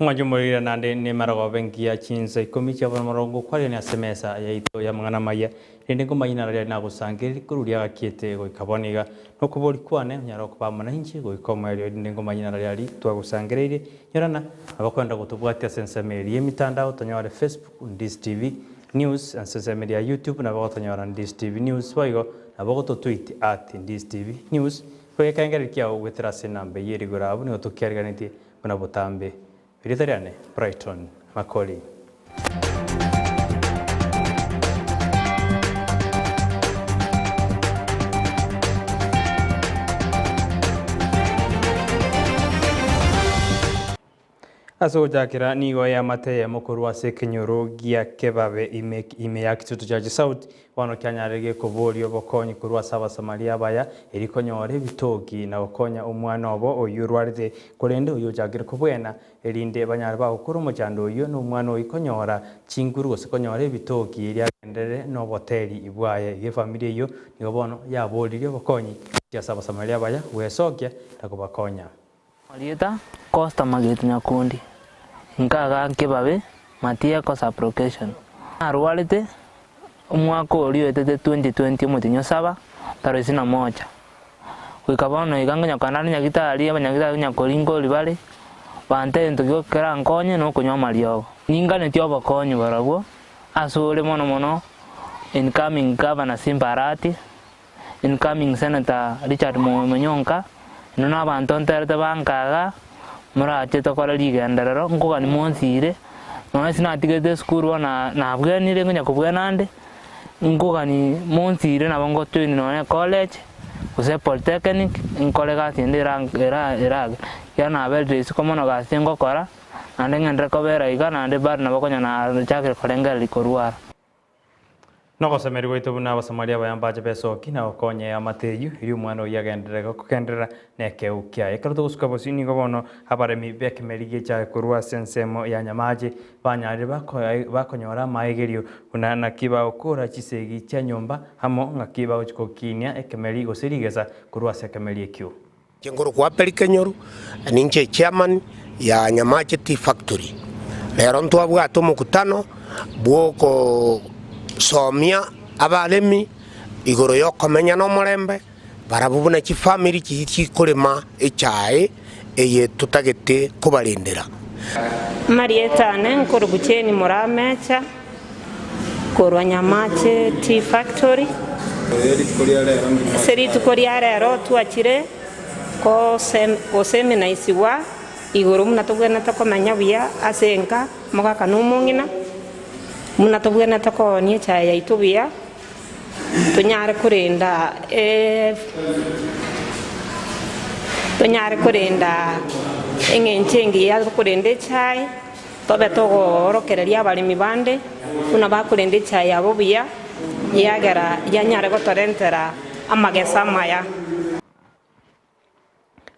Omwancho omorire naende nemarogoba engiya chinsa ikomi chia bono morongo okwarigania ase emesa yaito y'amang'ana amaya, rende nkomanyie naro riaria nagosangereria korwa riagakiete goika bono iga. Nokobori kwane onyare okoba amo nainche goika omoerio, erinde nkomanyie naro riaria twagosangereirie. Nyorana abakwenda gotobwatia ase ensemo eria y'emitandao tonyore Facebook, Ndisi TV News, ase ensemo eria ya YouTube nabo gotonyora Ndisi TV News boigo nabo gototweet at Ndisi TV News. Boigo ekerengererio kiao goetera ase enamba eyio ere igoro abwo nigo tokiariganetie Buna botambe. Erieta riane Brighton Makori. Ase ogochakera nigo eamate eyemo korwa ase ekenyoro gia Kebabe ime ime ya Kitutu Church South Bono kianyarire gekoboria obokonyi korwa ase Abasamaria abaya, erio konyora ebitoki na gokonya omwana obo oyio orwarete, korende oyio ochakire kobwena, erinde banyare bagokora omochando oyio na omwana oyio konyora chinguru gose konyora ebitoki erio agenderere noboteri bwaye. Igo efamiri eyio nigo bono yaboririe obokonyi gochia ase Abasamaria abaya gwesokia na kobakonya. Marieta Costa Magetu Nyakundi, Nkaga Nkebabe, Matieko Sub-location. Narwarete omwaka oria oetete 2020 omotienyi o saba, tarehe isini na moja. Goika bono iga nkonya kogenda ande nyagitari, abanyagitari konya koringori bare, bantebia egento kerankonye nokonywa amariogo. Ninganetie obokonyi barabwo ase ore mono mono incoming Governor Simba Arati, Incoming Senator Richard Monyonka, inwe na abanto nterete bankaga, morache tokore rigenderero, nkogani monsiire, nonya ase natigete esukuru bono nabwenire nkonya kobwena ande, nkogani monsiire nabo ngojoin nonya ecollege, gose epolytechnic, nkore egasi ende era era erage, ekiagera naberire isiko mono gasi ngokora, naende ng'enderere kobera iga naende bado nabo konya nachakire korengereria korwara. Nogosemeria gwaito buna Abasamaria abaya mbache besoki na gokonya eamate eyio, erio omwana oyio agenderere kogenderera nekeegu kiaye. Ekero togosuka bosio nigo bono abaremi b'ekemeri gi'echaye korwa ase ensemo ya nyamache banyarire bakonyora amaegerio buna naki bagokora chisegi chia nyomba amo ng'aki bagochia gokinia ekemeri gose rigesa korwa ase ekemeri ekio. Inche nkorokwa Abeli Kenyoru, ninche echairman ya Nyamache Tea Factory. Rero ntwabwate omokutano bw'okosomia abaremi igoro y'okomenya nomorembe, barabwo buna chifamiri chiria chikorema echae eye totagete kobarendera. Amarieta ane nkorokwa Jane Muramecha. Korwa Nyamache Tea Factory. Ase rituko ria rero twachire goseminaisigwa igoro buna tobwenerete komenya buya ase enka, omogaka na omong'ina, buna tobwenerete koonia echae yaito buya, tonyare korenda tonyare korenda eng'encho engiya yokorenda echae. Tobe togoorokereria abaremi bande buna bakorenda echae yabo buya, ekiagera yanyare gotorentera amagesa amaya.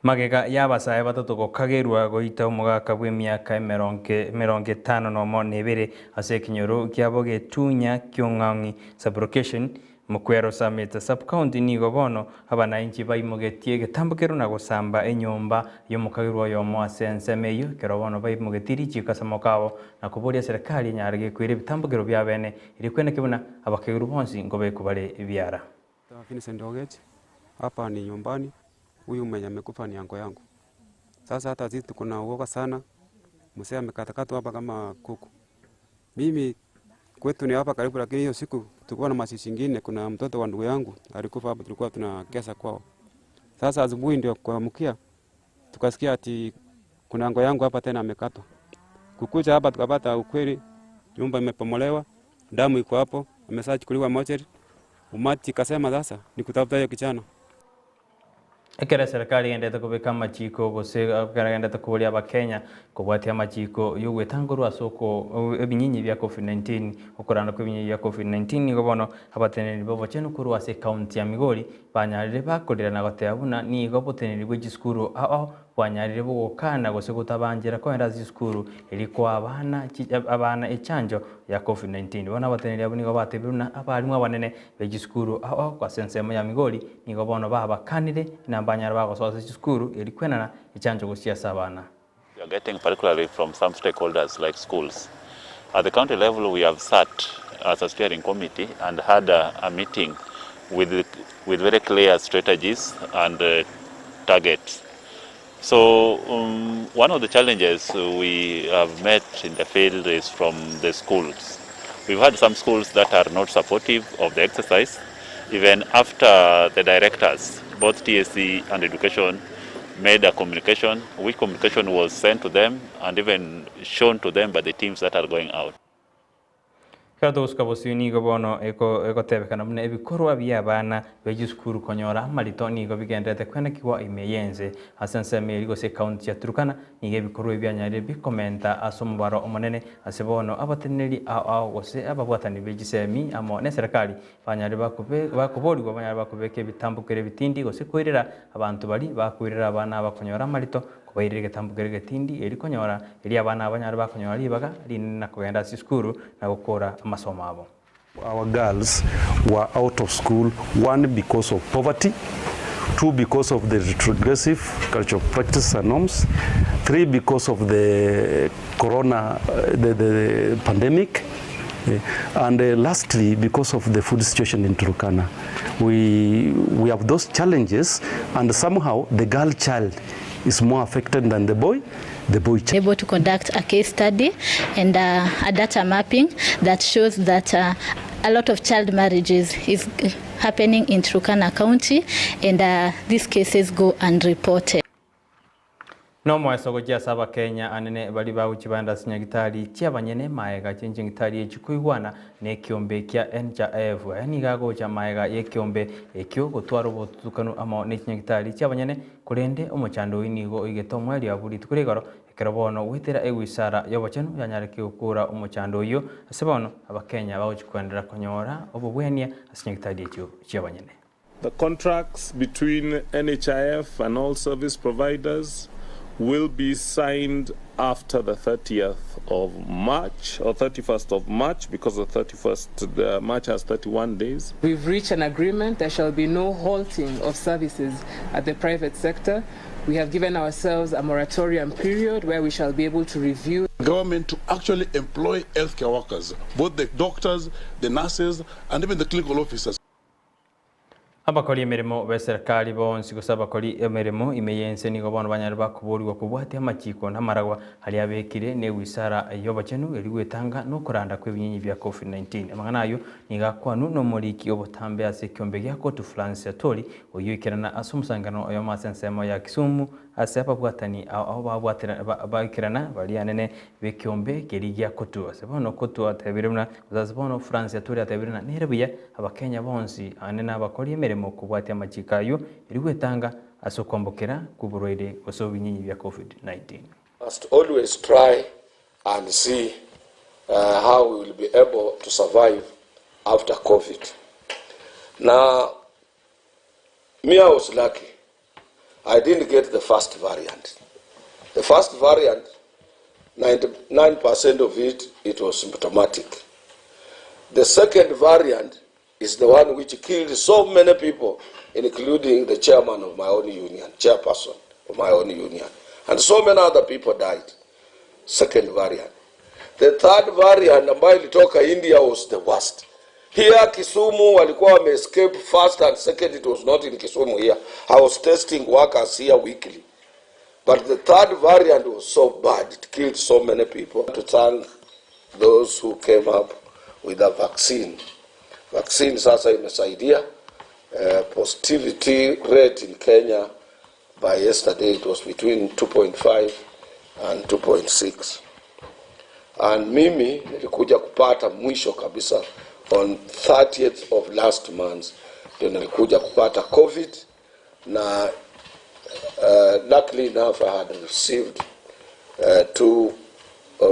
Magega y'abasae batato gokagerwa goita omogaka bw'emiaka emerongo etano nomo na ebere ase ekenyoro kiabo getunya ki'Ong'aong'i Sub-location, Mokwero Summit Sub-county nigo bono abanainchi baimogetie egetambokero na gosamba enyomba y'omokagerwa oyomo ase ensemo eyio ekero bono baimogetie richiiko ase amaboko abo na koboria serikali enyare gekoira ebitambokero biabene erio kweneke buna abakagerwa bonsi nkobekwa bare ebiara. Vincent Ogech, hapa ni nyumbani, huyu mwenye amekufa ni anko yangu. Sasa hata sisi tuko na uoga sana, mzee amekatakatwa hapa kama kuku. Mimi kwetu ni hapa karibu, lakini hiyo siku tulikuwa na mazishi ingine, kuna mtoto wa ndugu yangu alikufa hapa, tulikuwa tunakesha kwao. Sasa asubuhi ndio kuamkia tukasikia ati kuna anko yangu hapa tena amekatwa. Kukuja hapa tukapata ukweli, nyumba imepomolewa, damu iko hapo, ameshachukuliwa mochari. Umati ikasema sasa ni kutafuta hiyo kijana. Ekero eserekari egenderete kobeka amachiko gose ekero egenderete koboria abakenya kobwatia amachiko y'ogwetanga korwa ase oko ebinyinyi bia Covid-19, okoranda kw'ebinyinyi bia Covid-19 nigo bono abateneneri b'obochenu korwa ase ekaunti ya Migori banyarire bakorera na goteba buna nigo oboteneneri bwe chisukuru ao ao Bwanyarire bogokana gose gotabanchera kogenda ase chisukuru erio koa abana abana echanjo ya Covid-19. Bono abateneneri abwo nigo batebire buna abarimu abanene be chisukuru ao ao ase ensemo ya Migori nigo bono babakanire buna mbanyare bagosoa ase chisukuru erio kwenana echanjo gochia ase abana. We are getting particularly from some stakeholders like schools. At the county level we have sat as a steering committee and had a, a meeting with, with very clear strategies and targets. So one of the challenges we have met in the field is from the schools. We've had some schools that are not supportive of the exercise, even after the directors, both TSC and education, made a communication, which communication was sent to them and even shown to them by the teams that are going out. Ekero togosuka bosio nigo bono egotebekana buna ebikorwa bi'abana be chisukuru konyora amarito nigo bigendererete kwenekigwa ime y'ense. Ase ensemo eria gose ekaunti ya Turkana nigo ebikorwa ebi bianyarire bikomenta ase omobaro omonene ase bono abateneneri ao ao gose ababwatani be chisemi amo neserekari banyarire bakoborigwa banyare bakobeka ebitambokero ebitindi gose koirera abanto baria bakoirera abana aba konyora amarito Kobairire egetambo keria egetindi, erio konyora, erio abana aba banyare bakonyora ribaga rinene na kogenda ase esukuru na gokora amasomo abo. Our girls were out of school, one because of poverty, two because of the retrogressive cultural practices and norms, three because of the corona, the, the pandemic, and lastly because of the food situation in Turkana. We, we have those challenges and somehow the girl child is more affected than the boy, the boy child. Able to conduct a case study and a data mapping that shows that a lot of child marriages is happening in Turkana County and these cases go unreported. Nomoeso gochia ase Abakenya anene baria bagochia baenda ase chinyagitari chi'abanyene maega chi'enchigitari echi koigwana nekiombe kia NHIF. Aya nigo agocha maega y'ekiombe ekio gotwara obotutukanu amo nechinyagitari chi'abanyene korende omochando oyio nigo oigete omoerio abwo rituko ria igoro ekero bono goetera ewisara y'obochenu yanyarekia gokora omochando oyio ase bono Abakenya bagochia koenderera konyora obobwenia ase chinyagitari echio chi'abanyene. The contracts between NHIF and all service providers will be signed after the 30th of March or 31st of March because the 31st March has 31 days. We've reached an agreement. There shall be no halting of services at the private sector. We have given ourselves a moratorium period where we shall be able to review. Government to actually employ healthcare workers, both the doctors, the nurses, and even the clinical officers. Abakori emeremo b'eserekari bonsi gose abakori emeremo ime y'ense nigo bono banyare bakoborigwa kobwatia amachiko na amaragwa aria abekire n'ewisara y'obochenu erio gwetanga nokoranda kw'ebinyinyi bia Covid-19. Amang'ana ayio nigo akwanwe nomoriki obotambe ase ekiombe gia Kotu Francis Atwoli oyio oikerana ase omosangererekano oyomo ase ensemo ya Kisumu ase ababwatani ao babwatera baikerana baria anene b'ekiombe keria gia Kotu. Ase bono Kotu atebire buna gose ase bono Francis Atwoli atebire buna nere buya Abakenya bonsi aande nabakori emeremo kobwatia amachiko ayio erio gwetanga ase okwambokera kw'oborwaire gose obinyinyi bia Covid-19. Must always try and see how we will be able to survive after covid. Na me I was lucky, I didn't get the first variant. The first variant, 99% of it, it was symptomatic. The second variant is the one which killed so many people, including the chairman of my own union, chairperson of my own union. And so many other people died. Second variant. The third variant ambayo ilitoka India was the worst. Here Kisumu walikuwa wame escape first and second, it was not in Kisumu here. I was testing workers here weekly. But the third variant was so bad, it killed so many people. To thank those who came up with a vaccine. Vaccine sasa imesaidia. Positivity rate in Kenya by yesterday it was between 2.5 and 2.6. And mimi nilikuja kupata mwisho kabisa on 30th of last month ndio nilikuja kupata COVID na luckily enough I had received two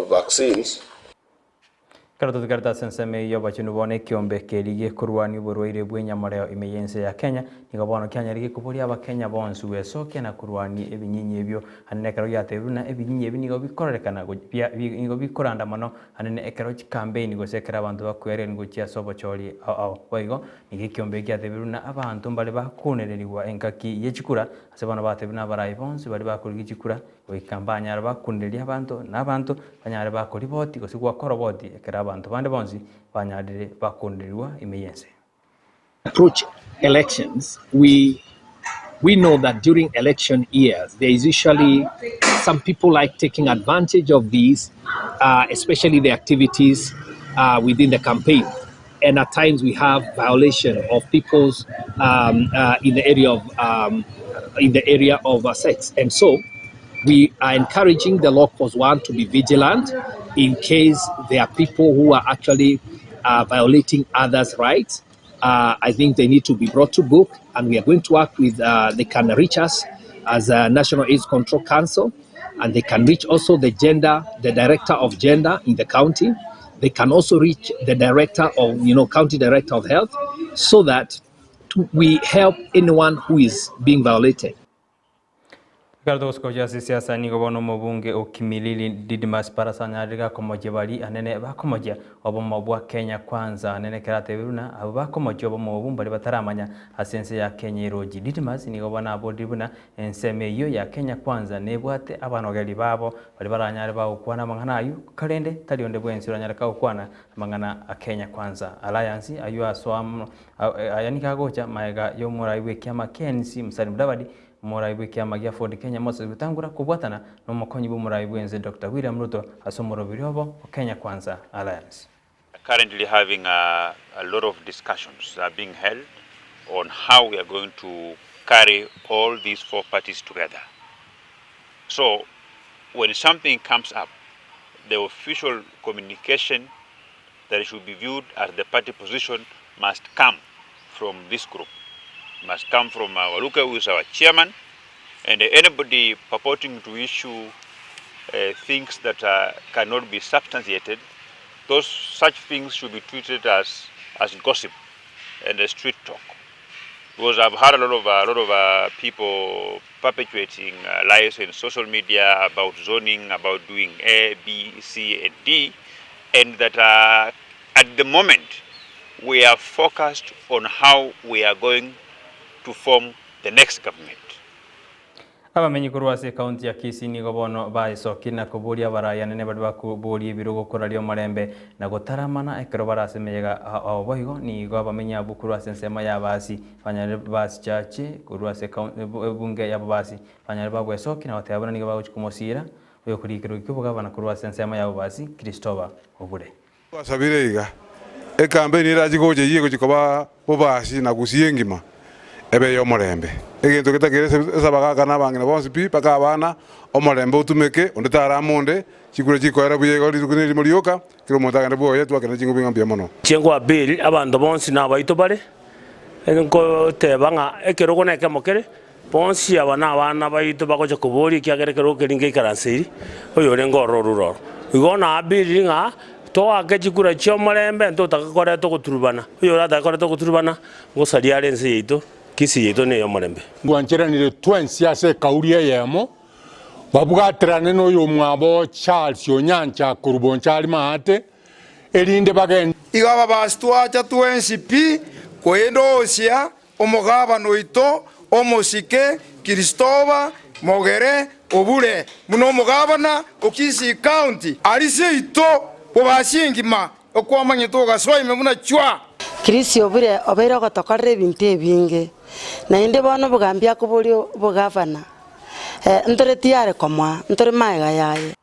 vaccines. Ekero totigarete ase ensemo eyio y'obochenu bono ekiombe keria gekorwania oborwaire bw'enyamoreo ime y'ense ya Kenya nigo bono kianyarire koboria abakenya bonsi gwesokia na korwania ebinyinyi ebio anene ekero giatebirwe buna ebinyinyi ebi nigo bikororekana nigo bikoranda mono anene ekero chikampeini gose ekero abanto bakweererania gochia ase obochori ao ao. Boigo nigo ekiombe eki giatebirwe buna abanto mbare bakonererigwa engaki ye chikura ase bono batebirwe na abarai bonsi baria bakorigia chikura. Goika mbanyare bakunderie abanto, na abanto banyare bakoriboti gose gwakoroboti ekero abanto bande bonsi banyarire bakunderigwa ime y'ense. Approach elections, we we know that during election years there is usually some people like taking advantage of these, uh, especially the activities uh, within the campaign. And at times we have violation of people's um, uh, in the area of um, in the area of uh, sex. And so we are encouraging the locals one to be vigilant in case there are people who are actually uh, violating others' rights. Uh, I think they need to be brought to book, and we are going to work with. Uh, they can reach us as a National AIDS Control Council, and they can reach also the gender, the director of gender in the county. They can also reach the director of, you know, county director of health, so that to, we help anyone who is being violated. Ekero togosuka ase esiasa nigo bono omobunge o Kimilili Didmus Barasa anyarire gakomochia baria anene bakomochia obomo bwa Kenya Kwanza anene ekero atebire buna abwo bakomochia obomo obwo mbaria bataramanya ase ense ya Kenya erochi. Didmus nigo bono aborire buna ensemo eyio ya Kenya Kwanza nebwate abanogeri babo baria baranyare bagokwana amang'ana ayio karende tari onde bwensi oranyare kagokwana amang'ana a Kenya Kwanza Alliance ayio asoa mono Aya nigo agocha magega y'omorai bw'ekiama KNC Musalia Mudavadi, omorai bw'ekiama gia Ford Kenya Moses Wetangula kobwatana nomokonyi bw'omorai bw'ense Doctor William Ruto ase omoroberi obo o Kenya Kwanza Alliance. Currently having a a lot of discussions are being held on how we are going to carry all these four parties together. So when something comes up, the official communication that should be viewed as the party position must come from this group, must come from uh, Waluke, who is our chairman, and anybody purporting to issue uh, things that uh, cannot be substantiated, those such things should be treated as, as gossip and a street talk. Because I've heard a lot of, a lot of uh, people perpetuating uh, lies in social media about zoning, about doing A, B, C, and D, and that uh, at the moment we are focused on how we are going to form the next government. Abamenyi korwa ase ekaunti ya Kisii nigo bono baesokire na koboria abarai anene baria bakoboria ebirogo koraria omorembe na gotaramana ekero bare ase emeyega ao boigo nigo abamenyi abwo korwa ase ensemo ya Abasi banyarire Basi Church korwa ase ebunge ya Bobasi banyarire bagwesokia na goteba buna nigo bagochia komosiira oyokorikerwa ki'obogabana korwa ase ensemo ya Bobasi Christopher Obure. Twasabire iga, ekampeni erache gocha eyio egochia koba bobasi na gusii engima ebe ey'omorembe. Egento getakeire ase abagaka na abang'ina bonsi pi mpaka abana, omorembe otumeke, onde tarama onde, chikura chikoera buya igo rituko nerimo rioka, kera omonto agende bwoye, twakende ching'ubi ng'a mbuya mono. Inche Abeli, abanto bonsi nabaito bare, nkoteba ng'a ekerogo nekemo kere, bonsi aba nabana baito bagocha koboria, ekiagera ekerogo keria ngeikaranseiri oyorenge ororo ororo. Igo naabiriri ng'a toake chikura chi'omorembe, ntotake koreta ogoturubana. Oyoratake koreta ogoturubana, ngosaria are ense yaito, Kisii yaito ney'omorembe. Ntwancheranire twensi ase ekauri eyemo, babwaterane noyomwabo Charles Onyancha korwa Bonchari Maate, erinde bagende. Igo ababasi twacha twensi pi, koendosia omogabana oito omosike Christopher Mogere Obure buna omogabana o Kisii County. Aria seito bobasi engima okwamanyete ogasoa ime buna chwa. Chris Obure obeire ogotokorera ebinto ebinge, naende bono obogambi akoboria obogavana, ntore tiyare komoa, ntore magega yaye.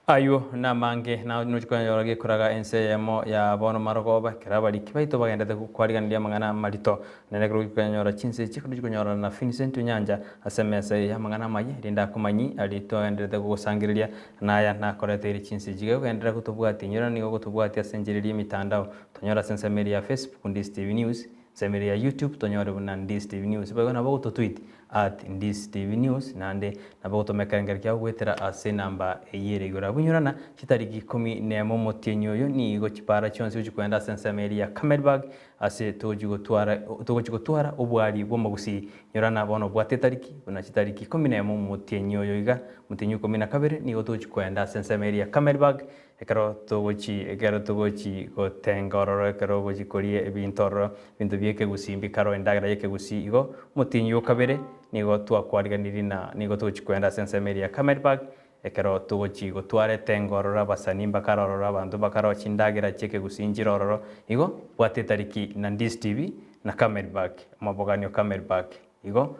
Ayio namange, na nochia konyora gekoraga ense eyemo ya bono marogoba, ekero abariki baito bagenderete kwariganiria amang'ana amarito. Naende ekero ogochia konyora chinse echi, ekero ogochia konyorana na Vincent Onyancha ase emesa eye y'amang'ana amaya, erinde akomanyi aria togendererete gogosangereria, na aya nakoreteire chinse echi. Iga ogenderere gotobwatia, inyora nigo ogotobwatia ase enchera eria y'emitandao, tonyore ase ensemo eria ya Facebook, Ndisi TV News, ensemo eria ya YouTube, tonyore buna Ndisi TV News. Boigo nabo ogototweet at Ndisi TV News, naende nabo ogotoma ekerengerio kiao goetera ase enamba eyio ere igoro. Abwo inyorana chitariki ikomi nemo omotienyi oyo nigo chipara chionsi gochia kogenda ase ensemo eria ya Camelberg ase togochia gotwara togochia gotwara obwari bw'omogusii. Inyorana bono obwate etariki buna chitariki ikomi nemo omotienyi oyo iga, omotienyi o ikomi na kabere nigo togochia kogenda ase ensemo eria ya Camelberg Ekero togochi ekero togochi gotenga ororo, ekero ogochi koria ebinto ororo, ebinto bia ekegusii mbikaro, endagera ya ekegusii igo, omotienyi o kabere. Nigo twakwariganirie na nigo togochia koenda ase ensemo eria ya Camel Park, ekero togochia gotwara etengo ororo abasanii mbakare ororo, abanto mbakare ororo, chindagera chi'ekegusii nchire ororo. Igo, bwata etariki na Ndizi TV na Camel Park, omoboganio Camel Park. Igo,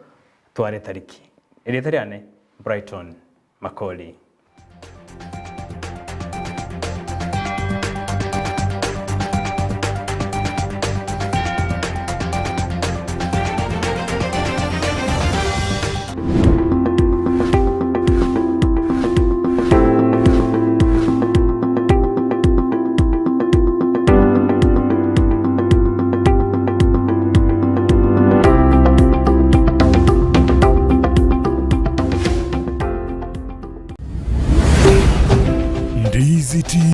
twara etariki. Erieta riane, Brighton Makori.